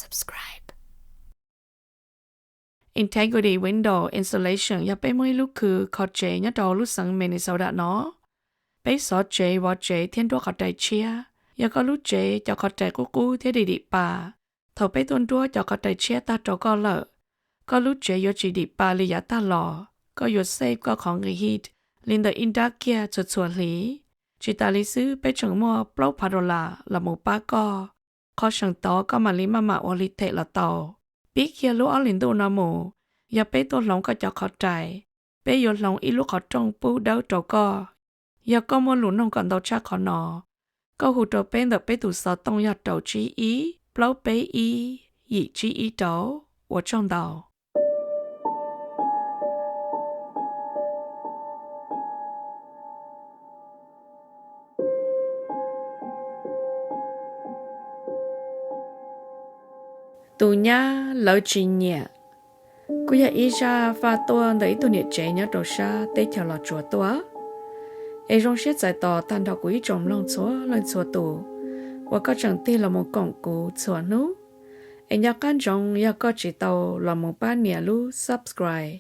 subscribe. Integrity Window Installation yog peb muab ib lub khw kho tsev nyob rau lub xeev Minnesota no. Peb xov tsev, vov tsev thiab nruab qhov rais tshiab. Yog koj lub tsev cov qhov rais qub qub thiab dim dim pa, thaum peb tuaj nruab cov qhov rais tshiab tag rau koj lawm, koj lub tsev yuav tsis dim pa li yav tag los. Koj yuav save koj qhov nqi heat li ntawm ib nrab kiag txhua txhua hli. Tsis tas li xwb, peb tseem muaj plaub phav dollar los mus pab koj. Qhov seem tod koj mam li maj mam ua li them los tau. Pib kiag lub ob hlis ntuj no mus, yog peb tuaj hloov koj cov qhov rais, peb yuav hloov ib lub qhov rooj pub dawb rau koj. Yog koj muaj lus noog kom ntau tshaj qhov no, koj hu rau peb ntawm peb tus xov tooj yog rau tsib ib plaub peb ib yim tsib ib rau. Ua tsaug ntau. Tus nyab lawv tsis nyiam kuj yog ib zaj faj tuaj ntawm ib tug niam tsev nyob rau sab teb chaws Los Tsuas tuaj. Es zoo siab txais tos tag nrho kuv ib tsoom mloog txhua leej txhua tus uas koj tseem tig los mus koom kuv txhua hnub. Es nco qab ntsoov yog koj tsis tau los mus pab nias lub subscribe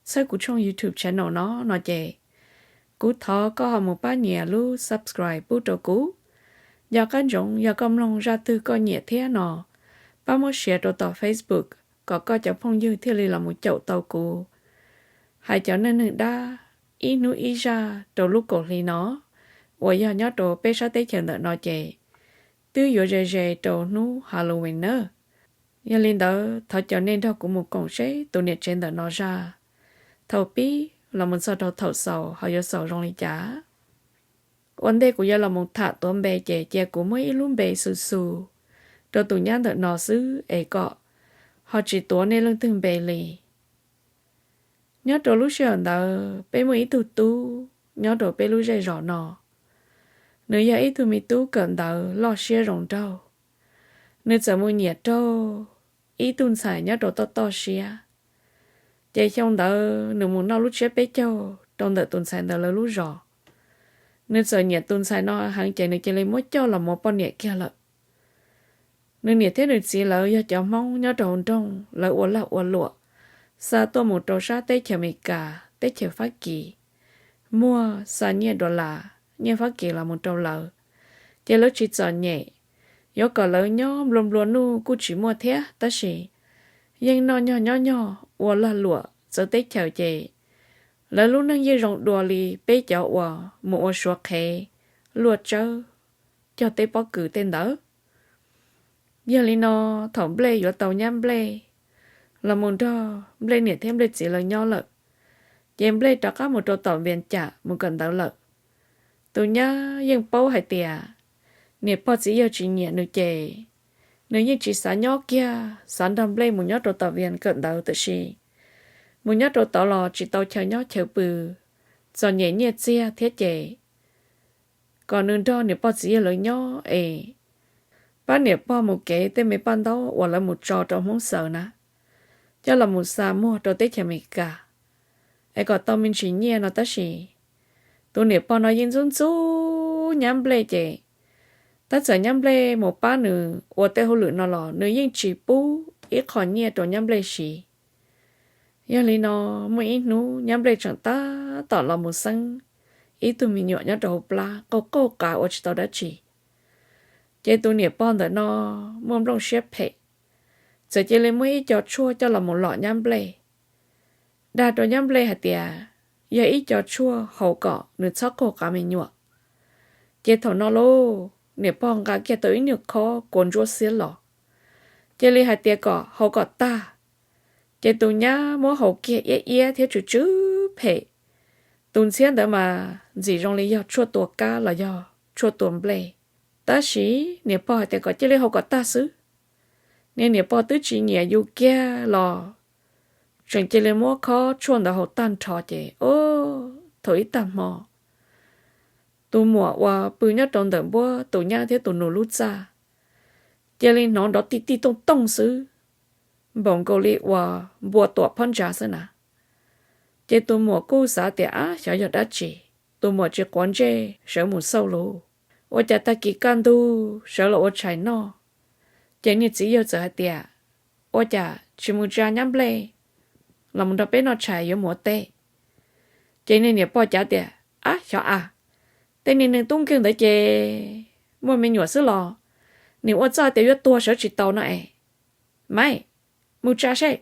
txhawb kuv tshooj YouTube channel no no ces, kuv thov koj ho mus pab nias lub subscribe pub rau kuv. Nco qab ntsoov yog koj mloog zaj twg koj nyiam thiab no, pab muab share rau tom Facebook kom koj cov phooj ywg thiaj li los mus caum tau kuv hais cov neej neeg dab ib hnub ib zaj rau lub kaum hli no uas yog nyob rau peb sab teb chaws ntawm no ces twb yuav ze ze rau hnub Halloween na. Yog li ntawd thov caw nej nrog kuv mus koom seb tus niam tsev ntawm no zaj thaum pib los mus txog rau thaum xaus ho yuav xaus zoo li cas. Ua ntej kuv yuav los mus tham tuav npe ces cia kuv muab ib lub npe xu xu rau tus nyab ntawm no xwb es kom ho tsis tuav nej leej twg npe li. Nyob rau lub sij hawm ntawd peb muaj ib tug tub nyob rau peb lub zej zos no. Nws yog ib tug me tub kawm ntawv loj siab zoo nraug. Nws txawm mus nyiam raug ib tug ntxhais nyob rau toj toj siab. Ces xyoo ntawd nws mus noj lub tsiab peb caug rau ntawm tus ntxhais ntawd lawv lub zos. Nws txawm nyiam tus ntxhais no heev ces nws cia li muab coj los mus ua poj niam kiag lawm. Nws niam thiab nws txiv lawv yog cov Hmoob nyob rau hauv nroog, lawv ua lag ua luam xa tuaj mus rau sab teb chaws Amelikas, teb chaws Fab Kis, muag xa nyiaj dollar, nyiaj Fab Kis los mus rau lawv, ces lawv tsis txom nyem. Yuav kom lawv nyob nplua nplua nuj kuj tsis muaj thiab, tab sis yeej noj nyog nyob nyog ua lag luam txawv teb chaws ces lawv lub neej yeej zoo dua li peb cov uas mus ua suav qhev, luaj tsawb, cog teb pob kws tej ntawd. Yog li no, thaum Nplej yuav tau nyab Nplej los mus nrog Nplej niam thiab Nplej txiv lawv nyob lawm, ces Nplej rov qab mus rau tom Vias Cam mus kawm ntawv lawm. Tus nyab yeej paub hais tias niam pog txiv yawg tsis nyiam nws ces nws yeej tsis xav nyob kiag, xav nrog Nplej mus nyob rau tom Vias kawm ntawv, tiam sis mus nyob rau tod los tsis tau chaw nyob chaw pw, txom nyem nyiaj txiag thiab ces kom nws nrog niam pog txiv yawg lawv nyob es pab niam pog mus kev tej me paj ntaub uas lawv mus tso rau Hmoob xaws na, coj los mus xa muag rau teb chaws Amelikas es kom tau me ntsis nyiaj no. Tab sis tus niam pog no yeej ntxub ntxub nyab Nplej ces tab txawm nyab Nplej mus pab nws ua tej hauj lwm no los nws yeej tsis pub ib qho nyiaj rau nyab Nplej siv. Yog li no, muaj ib hnub nyab Nplej tseem tab tom los mus xeeb ib tug me nyuam nyob rau hauv plab qauj qauj qav ua tsis tau dab tsi. Ces tus niam pog ntawm no muaj nplooj siab phem, txawm cia li muab ib co tshuaj coj los mus lom nyab Nplej, dag rau nyab Nplej hais tias yog ib co tshuaj haus kom nws txhob qauj qav me nyuam. Ces thaum no lauj, niam pog nqa kiag tau ib nyuag khob kua ntsuab xiab los, cia li hais tias kom haus kom tag. Ces tus nyab muab haus kiag iab iab thiab tsw tsw phem. Tus ntxhiab ntawd mas ntxim zoo li yog tshuaj tua kab los yog tshuaj tua nplej. Tab sis niam pog hais tias kom cia li haus kom tag xwb. Niag niam pog twb tsis nyiam yus kiag los tseem cia li muab khob tshuaj ntawd haus tag nrho ces, o, thaum ib tag hmo, tus muam uas pw nyob rau ntawm npuab tus nyab thiab tus nus lub txaj cia li hnov nrov tij tij tooj tooj xwb, npaum nkaus li uas npua tuam phab ntsa xwb na. Ces tus muam kuj xav tias, ab, xyov yog dab tsi. Tus muam tsis quav ntsej sawv mus xauj lus, ua cas tag kis kaj ntug sawv los ua tshais noj, Ces niag txiv yawg txawm hais tias, Ua cas tsis mus tsa nyab nplej los mus nrog peb noj tshais yuav mus ua teb? Ces niag niam pog cav tias, Ab xyov a, tej niag neeg tub nkeeg ntawd ces muaj me nyuam xwb los, nim ua txuj tias yuav tuag sawv tsis tau no es. Maiv, mus tsa seb.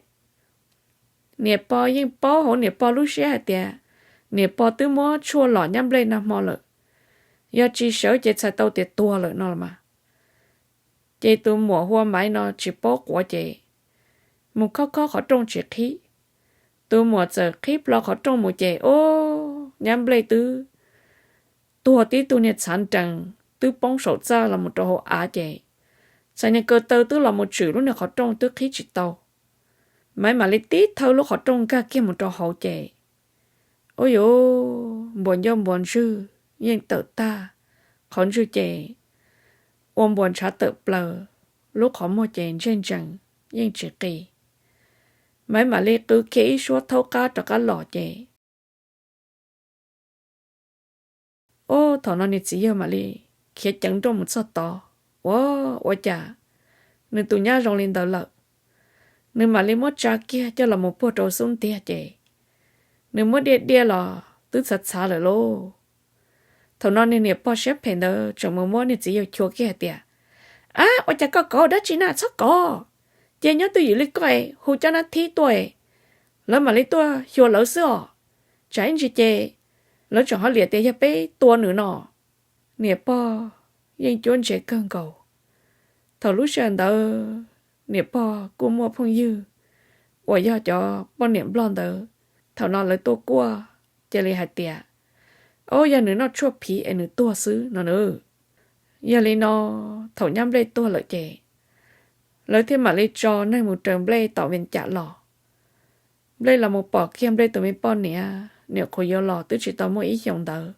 Niam pog yeej paub hauv niam pog lub siab hais tias niam pog twb muab tshuaj lom nyab nplej nag hmo lawm, yog tsis sawv ces txhais tau tias tuag lawm no los mas. Ces tus muam hu ua Maiv no tsis paub quav ces mus khob khob qhov rooj tsis qhib. Tus muam txawm qhib plho qhov rooj mus ces, o, nyab nplej twb tuag tib tug niag txhav nrees twb poob saum txaj los mus rau hauv av ces txhais niag kaw taw twb los mus tswm lub niag qhov rooj twb qhib tsis tau. Maiv mam li tib thawb lub qhov rooj nkag kiag mus rau hauv ces, u, yuv, npuas ncauj npuas ntswg yeej tawm tag, qhov ntswg ces ua npuas ntshav tawm plaws, lub qhov muag ces ntseg ntsees yeej tsis qis. Maiv mam li qw kiag ib suab thaub qab rov qab los ces, o, thaum no niag txiv yawg mam li khiav ceev nrooj mus txog tod, ua, ua cas nws tus nyab zoo li ntawd lawm. Nws mam li muab tsa kiag coj los mus puag rau xub ntiag ces nws muab diaj diaj los twb txhav txhav lawm lauj. Thaum no niag niam pog siab phem ntawd tseem mus muab niag txiv yawg chua kiag hais tias, Ab, ua cas koj kov dab tsi na, txhob kov. Ces nyob twj ywm li koj es hu cov nab thib tuaj es lawv mam li tuaj xyuas lawv xwb os. Tsam ib ntsis ces lawv tseem ho liam tias yog peb tua nws no. Niam pog yeej cuab ntse kawg nkaus. Thaum lub sij hawm ntawd niam pog kuj muaj phooj ywg uas yog cov poj niam nplog ntawd, thaum no lawv tuaj kuaj cia li hais tias, o, yog nws noj tshuaj phiv es nws tuag xwb no na. Yog li no, thaum nyab nplej tuag lawm ces lawv thiaj mam li tso neeg mus raws nplej tom Vees Cam los. Nplej los mus pom kiag nplej tus me poj niam, niam qhuav yuav los twb tsis tau muaj ib xyoos ntawd.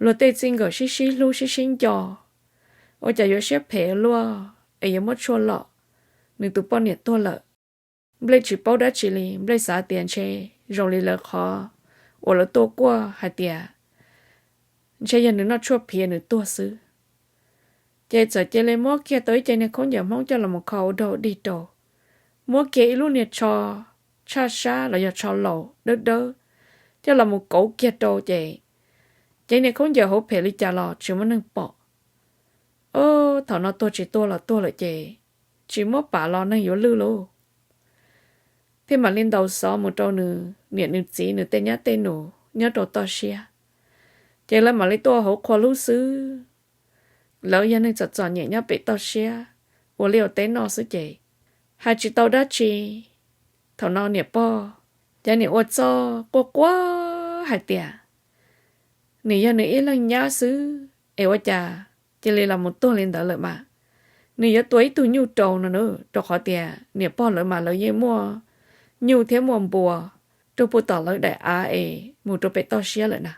Luag tej txij nkawm sib sib hlub sib sib nco, ua cas yuav siab phem luaj es yuav muab tshuaj lom nws tus poj niam tuag lawm. Nplej tsis paub dab tsi li, nplej xav tias ntshe zoo li lawv qhov uas lawv tuaj kuaj hais tias ntshe yog nws noj tshuaj phiv nws tuag xwb. Ces txawm cia li muab kiag tau ib ce niag khaub ncaws Hmoob coj los mus kho ua dog dig rau, muab kiag ib lub niag tsho tshaj sab los yog tsho laus dawb dawb coj los mus kauv kiag rau ces, ces niag khaub ncaws hauv phem li cas los tsis muaj neeg pom. O, thaum no tuag tsis tuag los tuag lawm ces tsis muab pam los neeg yuav lwj lauj. Thiaj mam li ntaus xov mus rau nws niam nws txiv nws tej nyab tej nus nyob rau toj siab, ces lawv mam li tuaj hauv qhua lub xwb. Lawv yog neeg txom txom nyem nyob pem toj siab, ua liaj ua teb noj xwb ces hais tsis tau dab tsi. Thaum no niam pog ces nim ua txuj quaj quaj hais tias nws yog nws ib leeg nyab xwb es ua cas cia li los mus tuag li ntawd lawm mas, nws yuav tua ib tug nyuj rau no na, rau qhov tias niam pog lawv mas lawv yeej muaj nyuj thiab muaj npua rau puag tom lawv daim av es mus rau pem toj siab lawm na.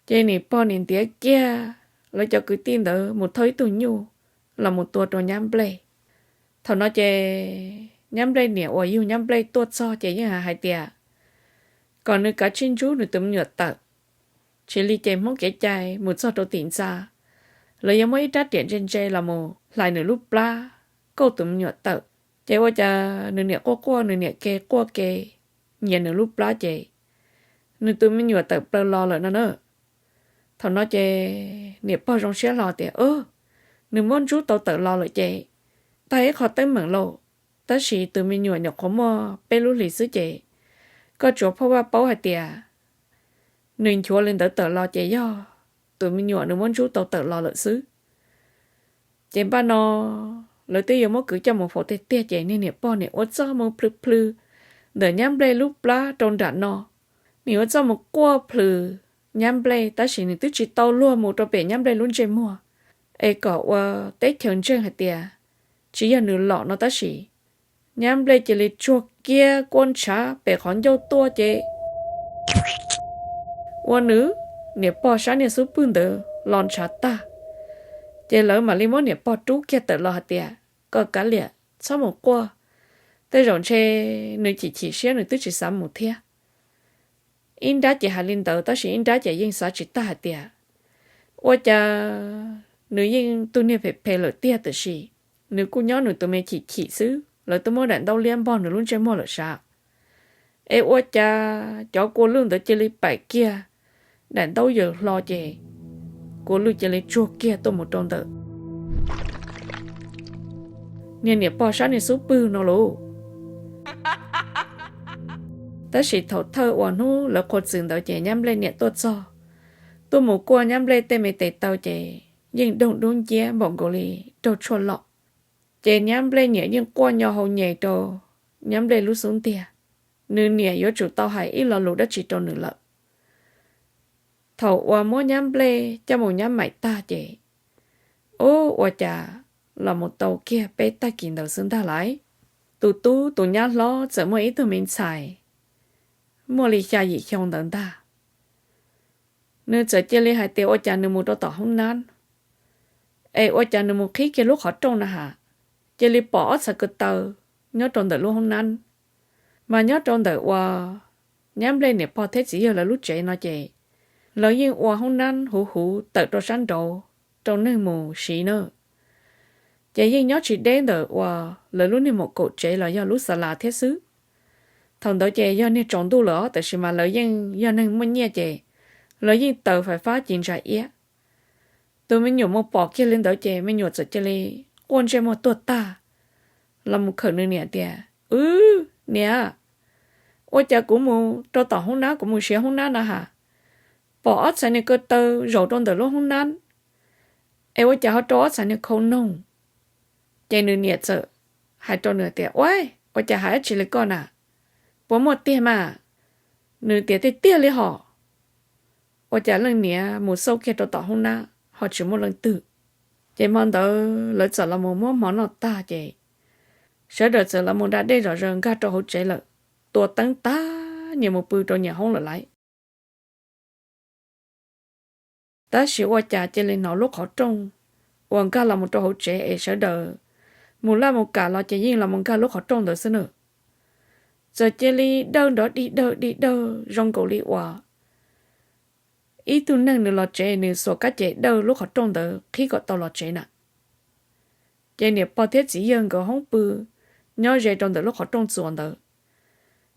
Ces niam pog nim ntiav kiag lawv cov kwv tij ntawd mus thauj ib tug nyuj los mus tua rau nyab nplej. Thaum no ces nyab nplej niam uas yug nyab nplej tuaj txog ces yeej hais tias kom nws kav tsij ntsub nws tus me nyuam tawm, tsis li ces Hmoob kev cai mus txog rau tim ntxa, lawv yuav muab ib rab riam ntse ntse los mus hlais nws lub plab, kauj tus me nyuam tawm. Ces ua cas nws niam quaj quaj, nws niam ke quaj ke nyias nws lub plab ces nws tus me nyuam tawm plaws los lawm no na. Thaum no ces niam pog zoo siab hlo tias, nws muab ntsub tau tawm los lawm ces tag ib qho teeb meem lauj. Tab sis tus me nyuam nyuam qhuav muaj peb lub hlis xwb ces koj tsuas phob vaj paub hais tias nws nchuav li ntawd tawm los ces yog tus me nyuam nws muab ntsub tau tawm los lawm xwb. Ces npaj no lawv twb yuav muab kwv coj mus faus tiag tiag ces niag niam pog nim ua txuj mus plhws plhws ntawm nyab nplej lub plab rau nram no. Nim ua txuj mus quaj plhws nyab nplej tab sis nws twb tsis tau luag mus rau pem nyab nplej lub ntsej muag es kom ua teb chaws ntseeg hais tias tsis yog nws lom no tab sis nyab nplej cia li tsuag kiag kuab ntshav pem qhov ncauj tuaj ces ua nws niam pog sab niag xub pwg ntawd los ntshav tag. Ces lawv mam li muab niam pog rub kiag tawm los hais tias, koj kav liam, txhob mus quaj, tej zaum ntshe nws chim chim siab nws twb tsis xav mus thiab. Ib nrab ces hais li ntawd tab sis ib nrab ces yeej xav tsis tag hais tias ua cas nws yeej tug niag phem phem lawm tiag tiam sis nws kuj nyob nws tus me chim chim xwb, lawv twb muab daim ntaub liab npog nws lub ntsej muag lawm sav. Es ua cas cov kua lwj ntawd cia li paim kiag daim ntaub yaws hlo ces kua lwj cia li tsuag kiag tuaj mus rau ntawm niag niam pog sab niag xub pwg no lauj. Tab sis thaum thawj uas hnub lawv qhuav txwm ntawd ces nyab nplej niam tuaj txog, tuaj mus kuaj nyab nplej tej me tes taw ces yeej doog dub nciab npaum nkaus li raug tshuaj lom. Ces nyab nplej niam yeej quaj nyo hau nyem rau nyab nplej lub xub ntiag, nws niam yuav tsum tau hais ib lo lus dab tsi rau nws lawm. Thaum uas muab nyab nplej coj mus nyab maim tag ces, ub, ua cas los mus tau kiag peb tag kis ntawd xwb ntag lauj, tus tub tus nyab hlob txawm muaj ib tug me ntxhais muaj li xya yim xyoo ntawd ntag. Nws txawm cia li hais tias ua cas nws mus rau tom hoob nab, es ua cas nws mus qhib kiag lub qhov rooj na has, cia li pom ob txhais ko taw nyob rau ntawm lub hoob nab. Mas nyob rau ntawm uas nyab nplej niam pog thiab txiv yawg lawv lub tsev no ces lawv yeej ua hoob nab huv huv tawm rau sab nraud rau neeg mus siv na. Ces yeej nyob tsis deb ntawm uas lawv lub niag maum kaum tsev los yog lub xa las thiab xwb. Thaum ntawd ces yog niag tsaus ntuj lawm os, tab sis mas lawv yeej yog neeg muaj nyiaj ces lawv yeej taws fais fab ci ntsa iab. Tus me nyuam mus pom kiag li ntawd ces me nyuam txawm cia li quaj ntsej muag tuag tag los mus khawm nws niam tias, Wb, niam, ua cas kuv mus rau tom hoob nab, kuv mus siav hoob nab na has, pom ob txhais niag ko taw zaum rau ntawm lub hoob nab, es ua cas ho rau ob txhais niag khau noog? Ces nws niam txawm hais rau nws tias, Ua, ua cas hais dab tsi li koj na? Puas muaj tiag mas? Nws tias, Tiag tiag li hos. Ua cas leej niam mus xauj kiag rau tom hoob nab ho tsis muaj leej twg? Ces hmo ntawd lawv txawm los mus muab hmo noj tag ces sawv daws txawm los mus da dej zom zaws nkag rau hauv tsev lawm, tua teeb tag nyias mus pw rau nyias hoob lawm lauj. Tab sis ua cas cia li hnov lub qhov rooj uas nkag los mus rau hauv tsev es sawv daws mus laj mus kam los ces yeej los mus nkag lub qhov rooj ntawd xwb na. Txawm cia li dawj nrov dig dawg dig dawg zoo nkaus li uas ib tug neeg nws los tsev nws xuas kab ces dawj lub qhov rooj ntawd qhib kom tau los tsev na. Ces niam pog thiab txiv yawg nkawd hoob pw nyob ze rau ntawm lub qhov rooj txuas ntawd,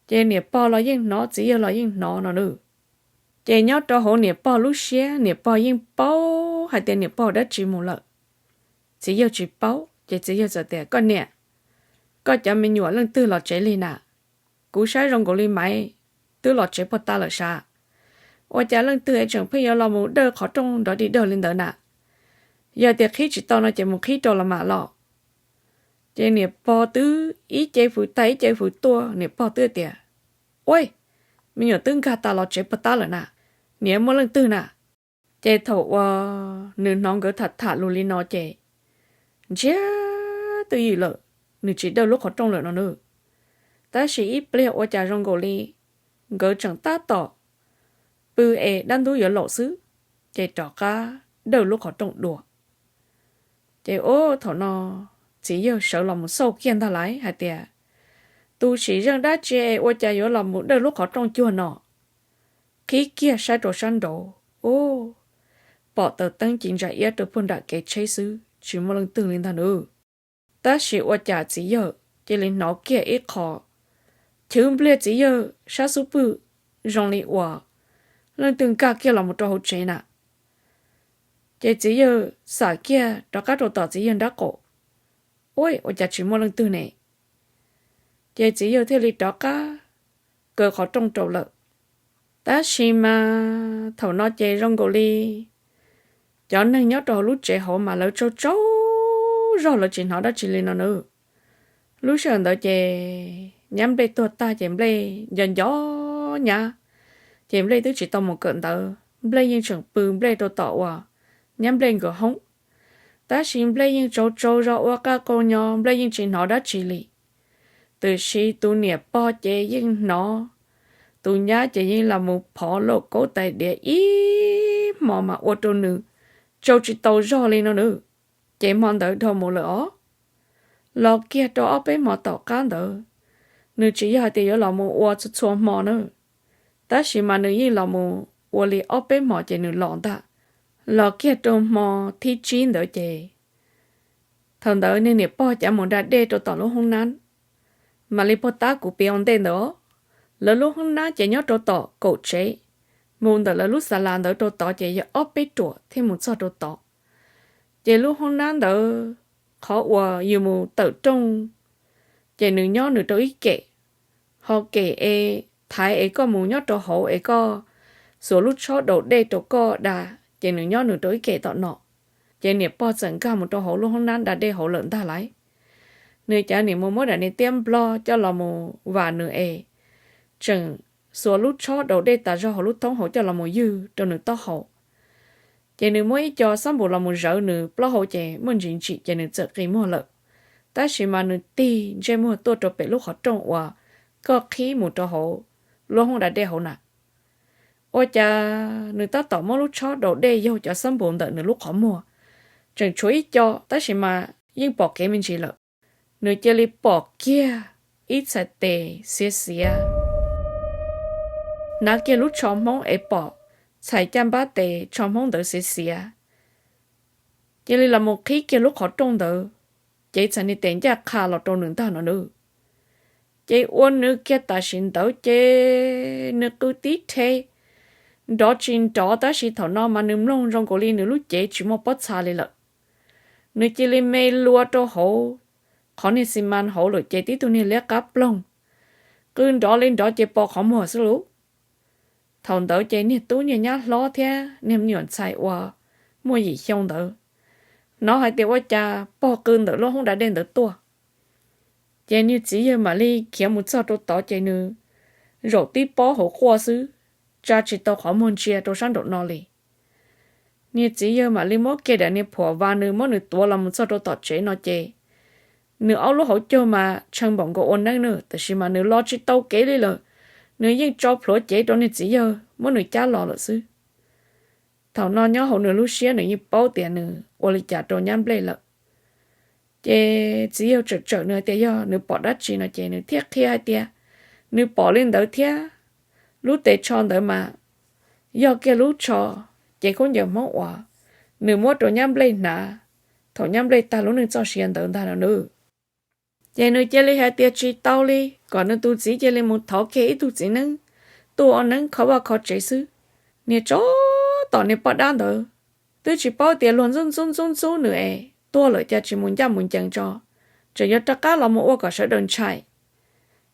ces niam pog los yeej hnov txiv yawg los yeej hnov no na. Ces nyob rau hauv niam pog lub siab niam pog yeej paub hais tias niam pog dab tsi mus lawm. Txiv yawg tsis paub ces txiv yawg txawm tias, Koj niam, koj cov me nyuam leej twg los tsev li na? Kuv saib zoo nkaus li Maiv twb los tsev puag ta lawm sav. Ua cas leej twg es tseem pheej yuav los mus dawj qhov rooj nrov dig dawg li ntawd na? Yog tias qhib tsis tau no ces mus qhib rau los mam los. Ces niam pog twb ib ce fws tag ib ce fws tuaj, niam pog twb tias, Ua, me nyuam twb nkag tas los tsev puag ta lawm na, niam muaj leej twg na? Ces thaum uas nws hnov nkawd tham tham lus li no ces ntsiag twj ywm lawm, nws tsis dawj lub qhov rooj lawm no na. Tab sis ib pliag ua cas zoo nkaus li nkawd tseem tab tom pw es dab ntub yuav laum xwb, ces rov qab dawj lub qhov rooj dua. Ces ub, thaum no txiv yawg sawv los mus xauj kiag ntag lauj hais tias, Tu sim zeej dab tsi es ua cas yuav los mus dawj lub qhov rooj cuag no? Qhib kiag saib rau sab nraud, ub, pom taws teeb ci ntsa iab rau puag nram kev tsheb xwb, tsis muaj leej twg li ntag na. Tab sis ua cas txiv yawg cia li hnov kiag ib qho chwv npliag txiv yawg sab xub pwg zoo li uas leej twg nkag kiag los mus rau hauv tsev na. Ces txiv yawg xam kiag rov qab rau tom txiv yawg nrab qaum, Ua, ua cas tsis muaj leej twg ne? Ces txiv yawg thiaj li rov qab kaw qhov rooj rau lawm. Tab sis mas thaum no ces zoo nkaus li cov neeg nyob rau hauv lub tsev hauv mas lawv tsaug tsaug zog, lawv tsis hnov dab tsi li no na. Lub sij hawm ntawd ces nyab nplej tuag tag ces nplej nco nco nyab, ces nplej twb tsis tau mus kawm ntawv, nplej yeej tseem pw nplej rau tom uas nyab nplej nkawd hoob. Tab sis nplej yeej tsaug tsaug zog ua qaj qau nyo, nplej yeej tsis hnov dab tsi li. Tiam sis tus niam pog ces yeej hnov, tus nyab ces yeej los mus phov lauj kaub tais diav ib hmo mas ua rau nws tsaug tsis tau zog li no na. Ces hmo ntawd dhau mus lawm os. Los kiag rau ob peb hmo tom qab ntawd, nws tsis yog hais tias yuav los mus ua txhua txhua hmo na, tab sis mas nws yeej los mus ua li ob peb hmo ces nws los ntag. Los kiag rau hmo thib tsib ntawd ces Thaum ntawd niag niam pog cav mus da dej rau tom lub hoob nab, mam li pog tab kuv piav ua ntej ntawd os. Lawv lub hoob nab ces nyob rau tom kaum tsev, mus ntawm lawv lub xa las ntawd rau tod ces yog ob peb ruam thiaj mus txog rau tod. Ces lub hoob nab ntawd, qhov uas yus mus tawm rooj, ces nws nyob nws rau ib kem, ho kem es thaiv es koj mus nyob rau hauv es koj xuas lub tshob daus dej rau koj da, ces nws nyob nws rau ib kem tom no. Ces niam pog txawm nkag mus rau hauv lub hoob nab da dej hauv lawm ntag lauj. Nws cav niam mus muab daim niag tiab nplog coj los mus vam nws es tseem xuas lub tshob daus dej tas zog hauv lub thoob hauv coj los mus ywg rau nws taub hau. Ces nws muab ib co xab npum los mus zawv nws plaub hau ces muaj ntsis ntsim ces nws txawm qi muag lawm. Tab sis mas nws tig ntsej muag tuaj rau pem lub qhov rooj uas koj qhib mus rau hauv lub hoob da dej hauv na. Ua cas nws tab tom muab lub tshob daus dej yaug cov xab npum ntawm nws lub qhov muag, tseem tshuav ib co tab sis mas yeej pom kev me ntsis lawm. Nws cia li pom kiag ib txhais tes xiav xiav, hnav kiag lub tsho hmoob es pom txhais caj npab tes tsho hmoob ntawd xiav xiav, cia li los mus qhib kiag lub qhov rooj ntawd, cev txhais niag tes ncaj qha los rau nws ntag no nawb. Ces ua nws kiag tam sim ntawd ces nws qw tib rhe, nrov tsis nrov tab sis thaum no mas nws mloog zoo nkaus li nws lub cev tsis muaj pob txha li lawm. Nws cia li me lua rau hauv qhov niag xi mas hauv lawm ces tib tug niag liab qab ploog, qw nrov li nrov ces pos qhov muag xwb lauj. Thaum ntawd ces niag tub niag nyab hlob thiab niag me nyuam ntxhais uas muaj yim xyoo ntawd hnov hais tias ua cas pog qw ntawm lub hoob da dej ntawd tuaj. Ces niag txiv yawg mam li khiav mus txog rau tod ces nws zaum tib pob hauv quaj xwb, tsa tsis tau qhov muag ntsia rau sab nraum no li. Niag txiv yawg mam li muab kiag daim niag phuam vas nws muab nws tuav los mus txog rau tom tsev no ces nws ob lub hauv caug mas tshee npaum nkaus ua neeb na, tab sis mas nws los tsis tau kev li lawm. Nws yeej tso plhuav cev rau niag txiv yawg muab nws cab los lawm xwb. Thaum no nyob hauv nws lub siab nws yeej paub tias nws ua li cas rau nyab nplej lawm. Ces txiv yawg tsawm tsawm nws hais tias yog nws pom dab tsi no ces nws thiaj qhia hais tias nws pom li ntawd thiab. Lub tes tsho ntawd mas yog kiag lub tsho cev khaub ncaws hmoob uas nws muab rau nyab nplej hnav thaum nyab nplej tag lub neej txoj sia ntawd ntag no nawb. Ces nws cia li hais tias tsis tau li, kom nws tus txiv cia li mus thov kiag ib tug txiv neeb tuaj ua neeb kho vaj kho tsev xwb. Niag tsov tom niag poj dab ntawd twb tsis paub tias luag ntxub ntxub ntxub ntxub nws es tuag lawm cas tsis mus ncaj mus ncees tso, tseem yuav rov qab los mus ua kom sawv daws ntshai.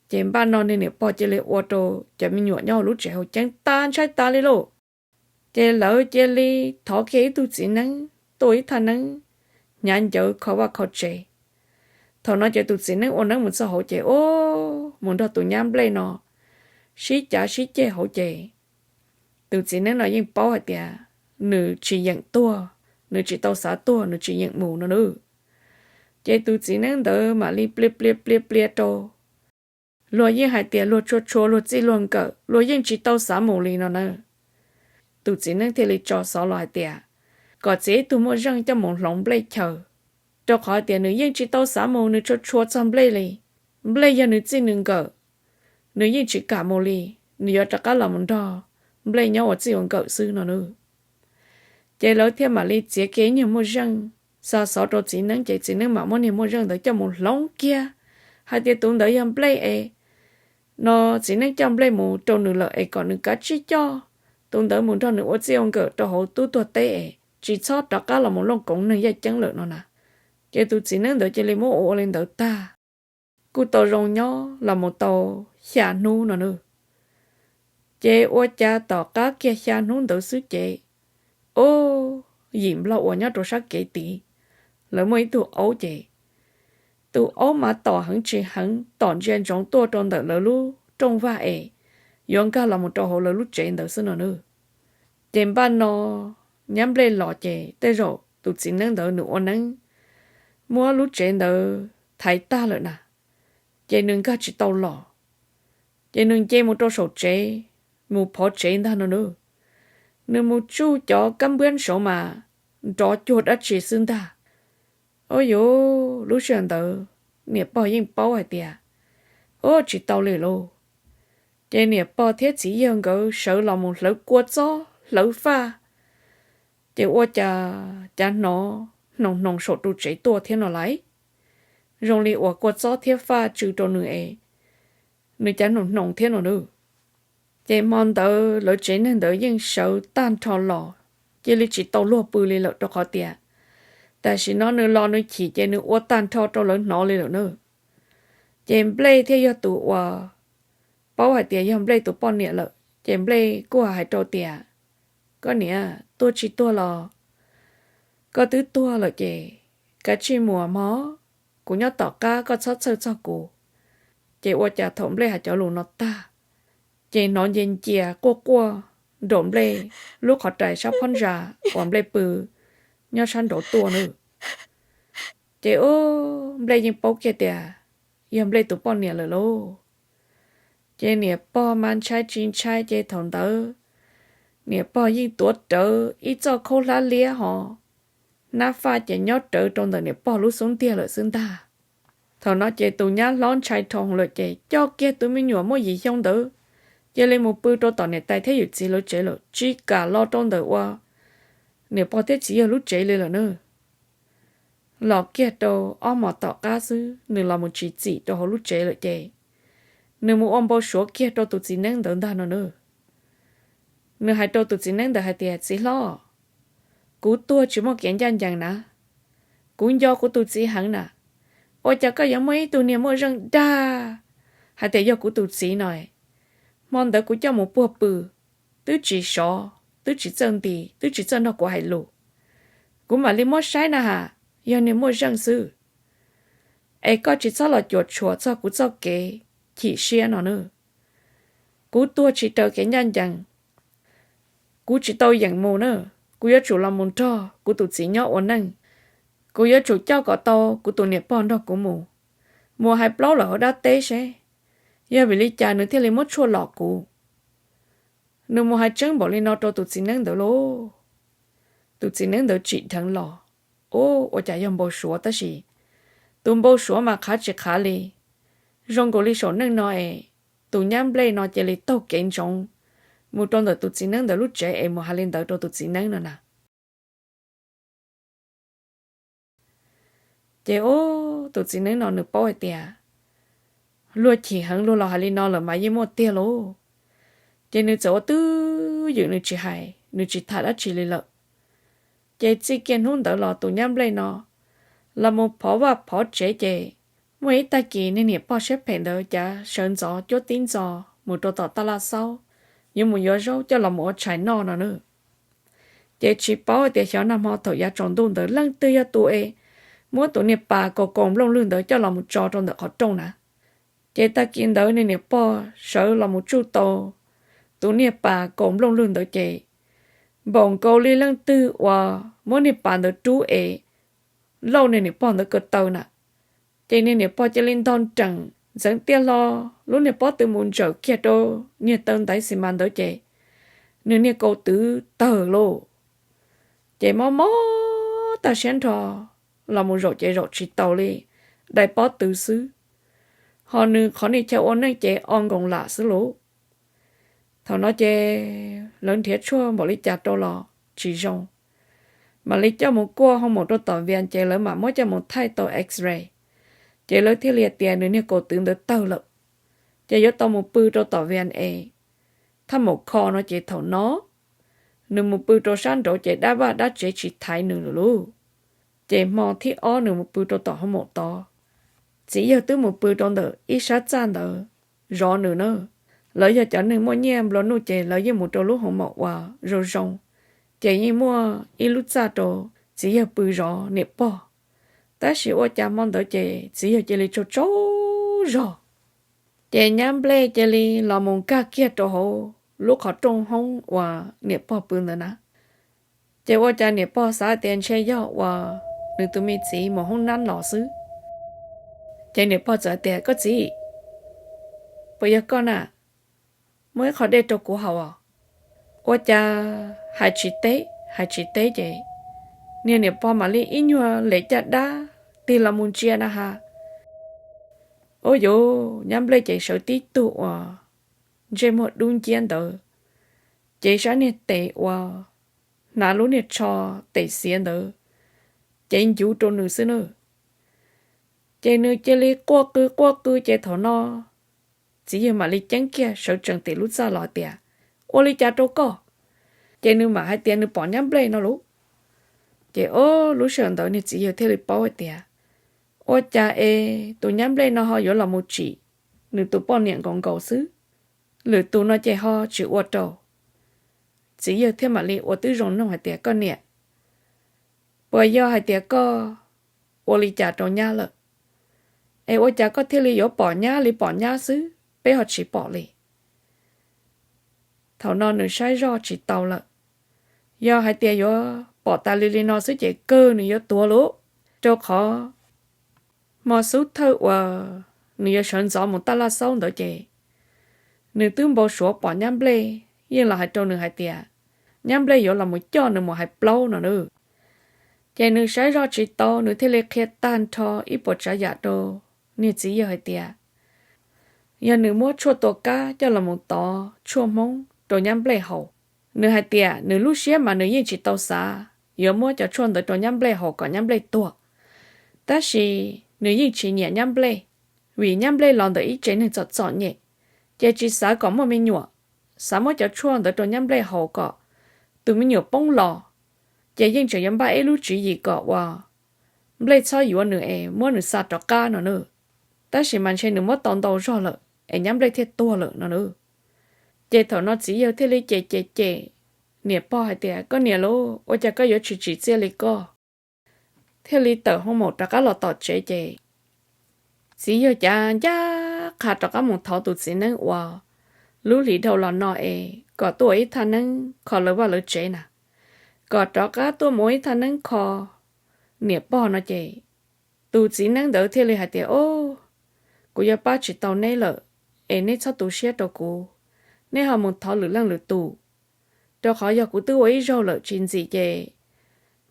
Ces npaj no niag niam pog cia li ua rau cov me nyuam nyob hauv lub tsev haus ceeb tas ntshai tas li lauj. Ces lawv cia li thov kiag ib tug txiv neeb tuaj ib thaj neeb hnyav ncawv kho vaj kho tsev. Thaum no ces tus txiv neeb ua neeb mus txog hauv ces ub, mus nrog tus nyab nplej no sib cav sib ceg hauv ces tus txiv neeb no yeej paub hais tias nws tsis yeem tuag, nws tsis tau xav tuag, nws tsis yeem mus no nawb. Ces tus txiv neeb ntawd mam li plia plia plia plia rau. Luag yeej hais tias luag tshua tshua luag txij luag nkawm, luag yeej tsis tau xav mus li no na. Tus txiv neeb thiaj li tso xov los hais tias kom txiav ib tug muaj zeej coj mus hloov nplej chaw, rau qhov tias nws yeej tsis tau xav mus, nws tshua tshua txog nplej li. Nplej yog nws txij nws nkawm, nws yeej tsis kam mus li, nws yuav rov qab los mus nrog nplej nyob ua txij ua nkawm xwb no nawb. Ces lawv thiaj mam li txiav kiag ib niag muaj zeej, xa xov rau txiv neeb ces txiv neeb mam muab niag muaj zeej ntawd coj mus hloov kiag hais tias tus ntawd yog nplej es no, txiv neeb coj nplej mus rau nws lawm es kom nws kav tsij coj tus ntawd mus nrog nws ua txij ua nkawm rau hauv tub tuag teb es tsis txhob rov qab los mus looj koov neeg yaj ceeb lawm no na. Ces tus txiv neeb ntawd cia li muab ua ua li ntawd tag, kuj tau zoo nyob los mus tau xya hnub no nawb. Ces ua cas tom qab kiag xya hnub ntawd xwb ces, ub, yim nplog uas nyob rau sab kev tid, lawv muaj ib tug aub ces tus aub mas tom heev tsis heev, tom ntsia ntsoov tuaj rau ntawm lawv lub rooj vag es yuav nkag los mus rau hauv lawv lub tsev ntawd xwb no nawb. Ces npaj no nyab nplej los ces tej zaum tus txiv neeb ntawd nws ua neeb muab lub tsev ntawd thaiv tag lawm na, ces nws nkag tsis tau los. Ces nws nce mus rau saum tsev, mus phov tsev ntag no nawb. Nws mus tsuj cov kab npuab saud mas nrov cuag dab tsi xwb ntag. Ub yuv, lub sij hawm ntawd niam pog yeej paub hais tias, ub, tsis tau li lauj. Ces niam pog thiab txiv yawg nkawd sawv los mus hlawv kua txob hlawv faj, ces ua cas cav hnov hnoos hnoos saum ru tsev tuaj thiab no lauj. zoo li uas kua txob thiab faj tsw rau nws es nws cav hnoos hnoos thiab no nawb. Ces hmo ntawd lawv tsev neeg ntawd yeej sawv tag nrho los, cia li tsis tau luag pw li lawm rau qhov tias tam sim no nws los nws chim ces nws ua tag nrho rau lawv hnov li lawm na. Ces Nplej thiaj yog tus uas paub hais tias yog Nplej tus poj niam lawm, ces Nplej kuj hais rau tias, Koj niam, tuag tsis tuag los koj twb tuag lawm ces kav tsij mus mog, kuv nyob tom qab koj txhob txhawj txog kuv. Ces ua cas thaum Nplej hais cov lus no tag, ces hnov nce ncia quaj quaj nraum Nplej lub qhov rais sab phab ntsa uas Nplej pw nyob sab nraud tuaj nawb. Ces ub, Nplej yeej paub kiag tias yog Nplej tus poj niam lawm lauj. Ces niam pog mas ntshai tsis ntshai ces thaum ntawd niam pog yeej tuav rawv ib txoj khaub hlab liab ho nab faj ces nyob rawv rau ntawm niam pog lub xub ntiag lawm xwb ntag. Thaum no ces tus nyab hlob ntshai dhau lawm ces coj kiag tus me nyuam muaj yim xyoo ntawd cia li mus pw rau tom niam tais thiab yawm txiv lawv tsev lawm, tsis kam los rau ntawm ua niam pog thiab txiv yawg lub tsev li lawm na. Los kiag rau ob hmos tom qab xwb nws los mus tsis txim rau hauv lub tsev lawm ces nws mus ua npau suav kiag rau tus txiv neeb ntawd ntag no na. Nws hais rau tus txiv neeb ntawd hais tias, Txiv hlob, kuv tuag tsis muaj kev ncaj ncees na, kuv nco kuv tus txiv heev na, ua cas koj yuav muaj ib tug niag muaj zeej dag hais tias yog kuv tus txiv no? Hmo ntawd kuv coj mus puag pw, twb tsis sov, twb tsis txawj nti, twb tsis txawj nrog kuv hais lus, kuv mam li muab saib na has, yog niag muaj zeej xwb. Es koj tsis txhob los cuam tshuam txog kuv txoj kev chim siab no na. Kuv tuag tsis raws kev ncaj ncees, kuv tsis tau yeem mus na, kuv yuav tsum los mus nrog kuv tus txiv nyob ua neej. Kuv yuav tsum coj kom tau kuv tus niam pog nrog kuv mus, mus hais plaub lawm hauv dab teb seb yog vim li cas nws thiaj li muab tshuaj lom kuv. Nws mus hais tseeb npaum li no rau tus txiv neeb ntawd lauj. Tus txiv neeb ntawd tsim dheev los, ub, ua cas yog npau suav tab sis tus npau suav mas qhav tsis qhav li. Zoo nkaus li saum neej no es tus nyab Nplej no cia li taug kev ntsoov mus rau ntawm tus txiv neeb ntawd lub tsev es mus hais li ntawd rau tus txiv neeb no na. Ces ub, tus txiv neeb no nws paub hais tias luag chim heev luag los hais li no lawm mas yeej muaj tiag lauj. Ces nws txawm ua twj ywm nws tsis hais, nws tsis tham dab tsi li lawm. Ces txij kiag hnub ntawd los tus nyab Nplej no los mus phov vaj phov tsev ces muaj ib tag kis niag niam pog siab phem ntawd cav sawv ntxov cuab tib ntxo mus rau tom taj laj xaub, yuav mus yuav zaub coj los mus ua tshais noj no na. Ces tsis paub hais tias xyov nag hmo thaum yav tsaus ntuj ntawd leej twg yog tus es muab tus niag pas kaus kaus nplooj lwg ntawd coj los mus tso rau ntawm qhov rooj na. Ces tag kis ntawd niag niam pog sawv los mus tsuj tau tus niag pas kaus nplooj lwg ntawd ces npaum nkaus li leej twg uas muab niag pas ntawd rub es lauj niag niam pog ntawd ko taw na. Ces niag niam pog cia li ntog nreem ntxeev tiaj hlo lub niag pob tw mus ntsawm kiag rau niag taw ntaiv xis mas ntawd ces nws niag kaus twv tawg lauj. Ces mob mob tag siab nrho los mus zaum ces zaum tsis taus li, dai pob tw xwb. Ho nws qhov niag chaw ua neej ces o nkoos lam xwb lauj. Thaum no ces lawv nrhiav tshuaj npaum li cas rau los tsis zoo, mam li coj mus kuaj hoo maum rau tom Vias ces lawv mam muab coj mus thaij tau X-ray. Ces lawv thiaj li tias nws niag kaus twv ntawd tawg lawm, ces yuav tau mus pw rau tom Vias es thaj maum kho no ces thaum no nws mus pw rau sab nraud ces dab vaj dab tsev tsis thaiv nws lawm lauj. Ces hmo thib ob nws mus pw rau tom hoo maum tod, txiv yawg twb mus pw rau ntawm ib sab txaj ntawd zov nws na. Lawv yog cov neeg muaj nyiaj nplua nuj ces lawv yeej mus rau lub hoo maum uas zoo zoo, ces yeej muaj ib lub txaj rau txiv yawg pw zov niam pog. Tab sis ua cas hmo ntawd ces txiv yawg cia li tsaug tsaug zog, ces nyab Nplej cia li los mus nkag kiag rau hauv lub qhov rooj hoob uas niam pog pw ntawd na. Ces ua cas niam pog xav tias ntshe yog uas nws tus me txiv mus hoob nab los xwb. Ces niam pog txawm tias, Koj txiv, puas yog koj na? Muab ib qho dej rau kuv haus os. Ua cas hais tsis teb hais tsis teb ces niag niam pog mam li ib nyuag lem caj dab tig los mus ntsia na has. Ub yuv, nyab Nplej ces sawv tib tug uas ntsej muag dub nciab ntawd, ces sab niag tes uas hnav lub niag tsho tes xiav ntawd ces ncuv rau nws xwb na. Ces nws cia li quaj qw quaj qw ces thaum no txiv yawg mam li ceeb kiag sawv tsees tim lub txaj los tias, Ua li cas rau koj? Ces nws mam hais tias nws pom nyab nplej no lauj. Ces o, lub sij hawm ntawd niag txiv yawg thiaj li paub hais tias, Ua cas es tus nyab nplej no ho yuav los mus tsim nws tus poj niam nkaus nkaus xwb, lwm tus no ces ho tsis ua rau. Txiv yawg thiaj mam li ua tib zoo nug hais tias, Koj niam, puas yog hais tias koj ua li cas rau nyab lawm, es ua cas koj thiaj li yuav pom nyab li pom nyab xwb, peb ho tsis pom li? Thaum no nws saib zoj tsis tau lawm. Yog hais tias yuav pom tas li li no xwb ces kawg nws yuav tuag lauj, rau qhov hmo xub thawj uas nws yuav sawv ntxov mus taj laj xaub ntawd ces nws twb npau suav pom nyab nplej, yeej los hais rau nws hais tias nyab nplej yuav los mus coj nws mus hais plaub no na. Ces nws saib zoj tsis tau, nws thiaj li qhia tag nrho ib puas tsav yam rau niag txiv yawg hais tias, yog nws muab tshuaj tua kab coj los mus tov tshuaj Hmoob rau nyab nplej haus. Nws hais tias nws lub siab mas nws yeej tsis tau xav yuav muab cov tshuaj ntawd rau nyab nplej haus kom nyab nplej tuag, tab sis nws yeej tsis nyiam nyab nplej, vim nyab nplej los ntawm ib tsev neeg txom txom nyem, ces tsis xav kom muaj me nyuam, xav muab cov tshuaj ntawd rau nyab nplej haus kom tus me nyuam poob los, ces yeej tseem yuav npaj ib lub tswv yim kom ua nplej txhob yuav nws es muab nws xa rov qab no na. Tab sis mas ntshe nws muab tau ntau zog lawm es nyab nplej thiaj tuag lawm no na. Ces thaum no txiv yawg thiaj li cem cem cem niam pog hais tias, Koj niam lauj, ua cas koj yuav tsis tsim txiaj li koj? Thiaj li tawm hoo maum rov qab los tom tsev ces txiv yawg cav ncaj qha rov qab mus thov tus txiv neeb uas lub hlis dhau los no es kom tuaj ua ib thaj neeb kho lawv vaj lawv tsev na, kom rov qab tuaj mus ua ib thaj neeb kho niam pog no ces tus txiv neeb ntawd thiaj li hais tias, O, kuv yuav pab tsis tau neb lawm, es neb txhob tu siab rau kuv, neb ho mus thov lwm leej lwm tus, rau qhov yog kuv twb ua ib zaug lawm tsis ntxim ces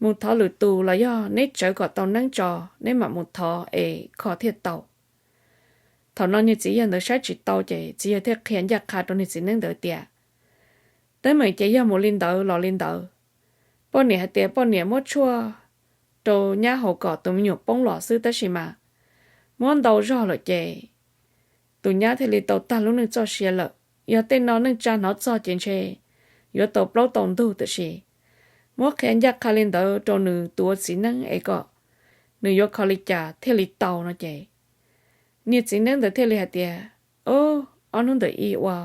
mus thov lwm tus los yog neb tsawv kom tau neeb tso, neb mam mus thov es kho thiaj tau. Thaum no niag txiv yawg ntawd saib tsis tau ces txiv yawg thiaj qhia ncaj qha rau niag txiv neeb ntawd tias, Teeb meem ces yog mus li ntawd los li ntawd. Poj niam hais tias poj niam muab tshuaj rau nyab haus kom tus me nyuam poob los xwb tab sis mas muab ntau zog lawm ces tus nyab thiaj li tau tag lub neej txoj sia lawm. Yog tej no neej tsa hnov txog ces ntshe yuav tau plaub tau ntug, tiam sis muab qhia ncaj qha li ntawd rau nws tus ua txiv neeb es kom nws yuav kho li cas thiaj li tau no ces niag txiv neeb ntawd thiaj li hais tias, O, ob hnub ntawm i uas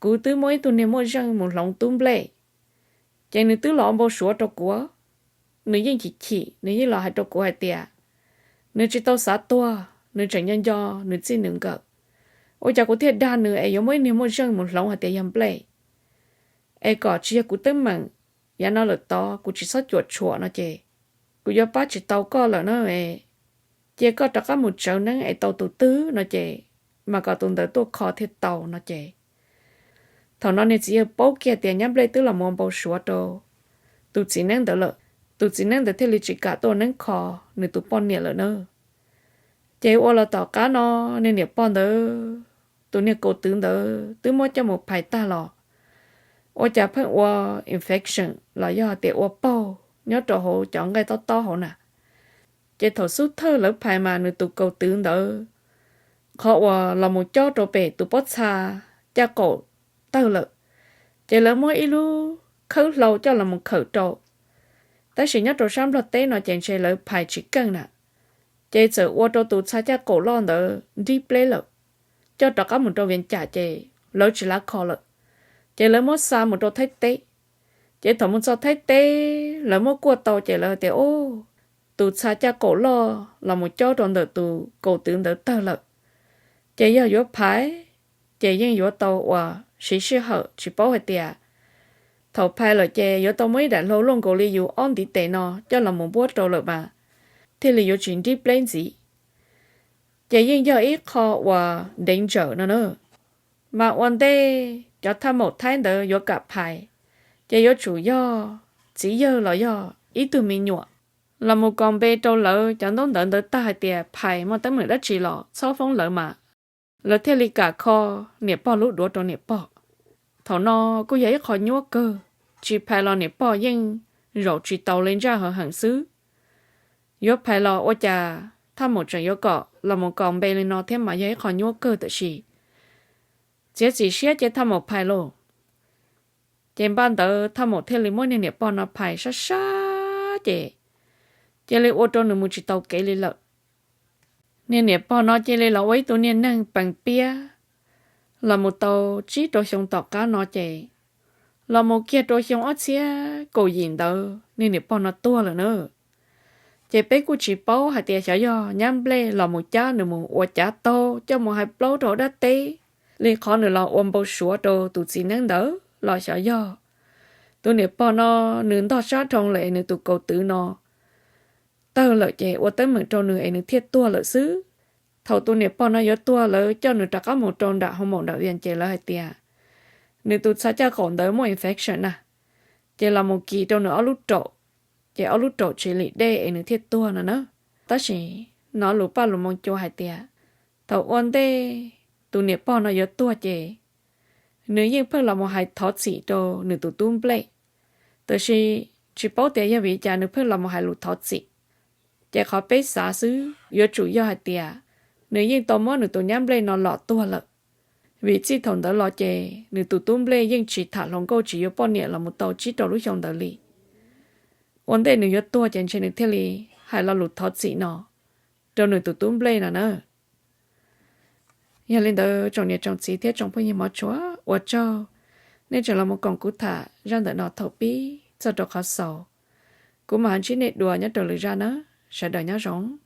kuv twb muab ib tug niag muaj zeej mus hloov tub nplej, ces nws twb los npau suav rau kuv. Nws yeej chim chim, nws yeej los hais rau kuv hais tias nws tsis tau xav tuag, nws tseem nco nco nws txij nws nkawm. Ua cas kuv thiaj dag nws es yuav muab ib niag muaj zeej mus hloov hais tias yog nplej, es kom tsis yog kuv teeb meem, yav no lawm tod kuv tsis txhob cuam tshuam no ces kuv yuav pab tsis tau koj lawm na. Cia koj rov qab mus tsawv neeb es tau tus twg no ces mas kom tus ntawd tuaj kho thiaj tau no ces thaum no niag txiv yawg paub kiag tias nyab nplej twb los mus npau suav rau tus txiv neeb ntawd lawm, tus txiv neeb ntawd thiaj li tsis kam tuaj neeb kho nws tus poj niam lawm na. Ces ua los tom qab no niag niam pog ntawd tus niag kaus twv ntawd twb muab coj mus phais tag los ua cas pheej ua infection los yog tias ua paug nyob rau hauv cov nqaij tob tob hauv na. Ces thaum xub thawj lawv phais mas nws tus kaus twv ntawd qhov uas los mus cob rau pem tus pob txha caj qaum tawg lawm, ces lawv muab ib lub khawb hlau coj los mus khawm rau. Tab sis nyob rau sab Nplog teb no ces ntshe lawv phais tsis keej na, ces txawm ua rau tus txha caj qaum loj ntawd nrib pleb lawm, coj rov qab mus rau Vias Cas ces lawv tsis lav kho lawm, ces lawv muab xa mus rau Thaib teb. Ces thaum mus txog Thaib teb lawv muab kuaj tau ces lawv tias, O, tus txha caj qaum loj los mus cob rau ntawm tus kaus twv ntawd tawg lawm, ces yog yuav phais ces yeej yuav tau uas siv sij hawm, tsis paub hais tias thaum phais lawm ces yuav tau muab ib daim hlau luaj nkaus li yus ob ntiv tes no coj los mus npuab rau lawm mas thiaj li yuav tsis nrib pleb ntxiv. Ces yeej yog ib qho uas danger no na. Mas ua ntej cov thaj maum Thaib ntawd yuav kam phais, ces yuav tsum yog txiv yawg los yog ib tug me nyuam los mus kos npe rau lawv cov ntaub ntawv ntawd tag hais tias phais muaj teeb meem dab tsi los txhob foob lawv mas lawv thiaj li kam kho niam pog lub duav rau niam pog. Thaum no kuj yog ib qho nyuab kawg, tsis phais los niam pog yeej zaum tsis tau li ntsaj hav heem xwb. Yuav phais los ua cas Thaj Maum tseem yuav kom los mus kaus npe li no thiab mas yog ib qho nyuaj kawg tam sim. Txiav txim siab ces Thaj Maum phais lauj. Ces npaj ntawd Thaj Maum thiaj li muab niag niam pog no phais sab sab ces cia li ua rau nws mus tsis tau kev li lawm. Niag niam pog no cia li los ua ib tug niag neeg pees piab, los mus tau tsib rau xyoo tom qab no ces, los mus kiag rau xyoo ob txhiab kaum yim ntawd niag niam pog no tuag lawm na. Ces peb kuj tsis paub hais tias xyov yog nyab nplej los mus cab nws mus ua cav taug coj mus hais plaub rau dab teb, li qhov nws los ua npau suav rau tus txiv neeb ntawd los xyov yog tus niam pog no nws ntog sab dhau lawm es nws tus kaus twv no tawg lawm ces ua teeb meem rau nws es nws thiaj tuag lawm xwb. Thaum tus niam pog no yuav tuag lawv coj nws rov qab mus rau nram hoo maum nram vias ces lawv hais tias nws tus txha caj qaum ntawd muaj infection na, ces los mus kis rau nws ob lub raum, ces ob lub raum tsis lim dej es nws thiaj tuag no na. Tab sis hnov lus paj lus moo cua hais tias thaum ua ntej tus niam pog no yuav tuag ces nws yeej pheej los mus hais thov txim rau nws tus tub nplej, tab sis tsis paub tias yog vim li cas nws pheej los mus hais lus thov txim. Ces qhov peb xav xwb yuav tsum yog hais tias nws yeej tau muab nws tus nyab nplej no lom tuag lawm, vim txij thaum ntawd los ces nws tus tub nplej yeej tsis tham hluas nkauj tsis yuav poj niam los mus tau tsib rau lub xyoo ntawd li. Ua ntej nws yuav tuag ces ntshe nws thiaj li hais lo lus thov txim no rau nws tus tub nplej no na. Yog li ntawd tsoom niam tsoom txiv thiab tsoom phooj ywg hmov tshua, ua tsaug nej tseem los mus koom kuv tham zaj ntawm no thaum pib txog rau qhov xaus. Kuv mam ho ntsib nej dua nyob rau lwm zaj na. Sawv daws nyob zoo.